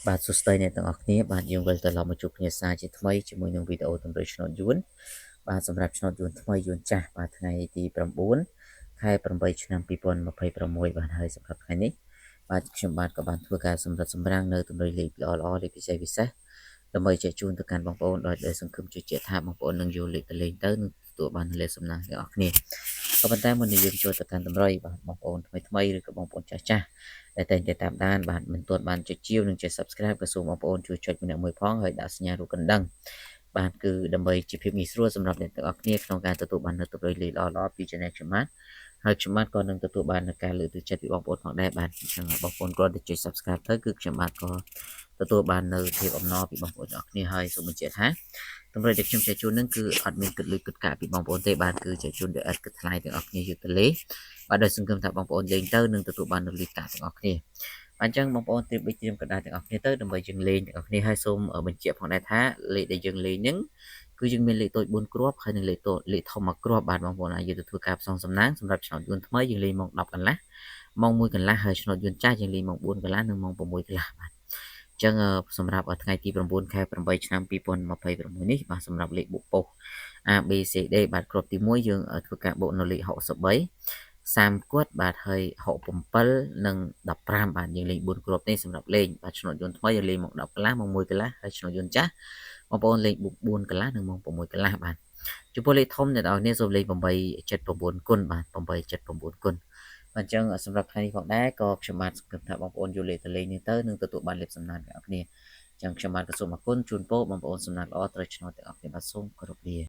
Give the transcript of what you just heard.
បាទសួស្តីអ្នកទាំងអស់គ្នាបាទយើងវិលត្រឡប់មកជួបគ្នាសាជាថ្មីជាមួយនឹងវីដេអូតម្រុយឆ្នោតយួនបាទសម្រាប់ឆ្នោតយួនថ្មីយួនចាស់បាទថ្ងៃទី9ខែ8ឆ្នាំ2026បាទហើយសម្រាប់ថ្ងៃនេះបាទខ្ញុំបាទក៏បានធ្វើការសម្រិតសម្រាំងនៅតម្រុយលេខល្អល្អលេខពិសេសពិសេសដើម្បីចែកជូនទៅកាន់បងប្អូនដោយដែលសង្ឃឹមជឿជាក់ថាបងប្អូននឹងយកលេខទៅលេងទៅនឹងទទួលបានលេខសំណាងទាំងអស់គ្នាក៏ប៉ុន្តែមុននឹងយើងចូលទៅកាន់តម្រុយបាទបងប្អូនថ្មីថ្មីឬក៏បងប្អូនចាស់ចាស់ ដែលតែងតែតាមដានបាទមិនទាន់បានចុចជាវនិងចុច Subscribe ក៏សូមបងប្អូនជួយចុចម្នាក់មួយផងហើយដាក់សញ្ញារូបកណ្ដឹងបាទគឺដើម្បីជាភាពងាយស្រួលសម្រាប់អ្នកទាំងអស់គ្នាក្នុងការទទួលបាននូវតម្រុយលេខល្អៗពី Channel ខ្ញុំបាទហើយខ្ញុំបាទក៏នឹងទទួលបាននូវការលើកទឹកចិត្តពីបងប្អូនផងដែរបាទអញ្ចឹងបងប្អូនគ្រាន់តែចុច Subscribe ទៅគឺខ្ញុំបាទក៏ទទួលបាននៅភាពអំណរពីបងប្អូនទាំងអស់គ្នាហើយសូមបញ្ជាក់ថាតម្រុយដែលខ្ញុំចែកជូននឹងគឺអត់មានគិតលុយគិតកាក់ពីបងប្អូនទេបាទគឺចែកជូនដោយឥតគិតថ្លៃទាំងអស់គ្នាយុទ្ធលេបាទដោយសង្ឃឹមថាបងប្អូនលេងទៅនឹងទទួលបាននូវលុយកាក់ទាំងអស់គ្នា អញ្ចឹងបងប្អូនត្រៀមប៊ិចត្រៀមកណ្ដាលទាំងអស់គ្នាទៅដើម្បីយើងលេងទាំងអស់គ្នាហើយសូមបញ្ជាក់ផងដែរថាលេខដែលយើងលេងហ្នឹងគឺយើងមានលេខតូច4គ្រាប់ហើយនិងលេខតូចលេខធំ1គ្រាប់បាទបងប្អូនអាចយកទៅធ្វើការផ្សងសំណាងសម្រាប់ឆ្នោតយួនថ្មីយើងលេងម៉ោង10កន្លះម៉ោង1កន្លះហើយឆ្នោតយួនចាស់យើងលេងម៉ោង4កន្លះនិងម៉ោង6កន្លះបាទអញ្ចឹងសម្រាប់ថ្ងៃទី9ខែ8ឆ្នាំ2026នេះបាទសម្រាប់លេខបុកប៉ុស A B C D បាទគ្រាប់ទី1យើងធ្វើការបូកនៅលេខ63 30គាត់បាទហើយ67និង15បាទយើងលេង4គ្រាប់នេះសម្រាប់លេងបាទឆ្នោតយន្តថ្មីយើងលេងម៉ោង10កន្លះម៉ោង1កន្លះហើយឆ្នោតយន្តចាស់បងប្អូនលេង4កន្លះនិងម៉ោង6កន្លះបាទចំពោះលេខធំអ្នកនរគ្នាសូមលេង879គុណបាទ879គុណបាទអញ្ចឹងសម្រាប់ថ្ងៃនេះផងដែរក៏ខ្ញុំបាទសង្ឃឹមថាបងប្អូនយកលេខទៅលេងនេះទៅនឹងទទួលបានលេខសំណាងទាំងអស់គ្នាអញ្ចឹងខ្ញុំបាទក៏សូមអរគុណជូនពរបងប្អូនសំណាងល្អត្រូវឆ្នោតទាំងអស់គ្នាបាទសូមគោរពលា។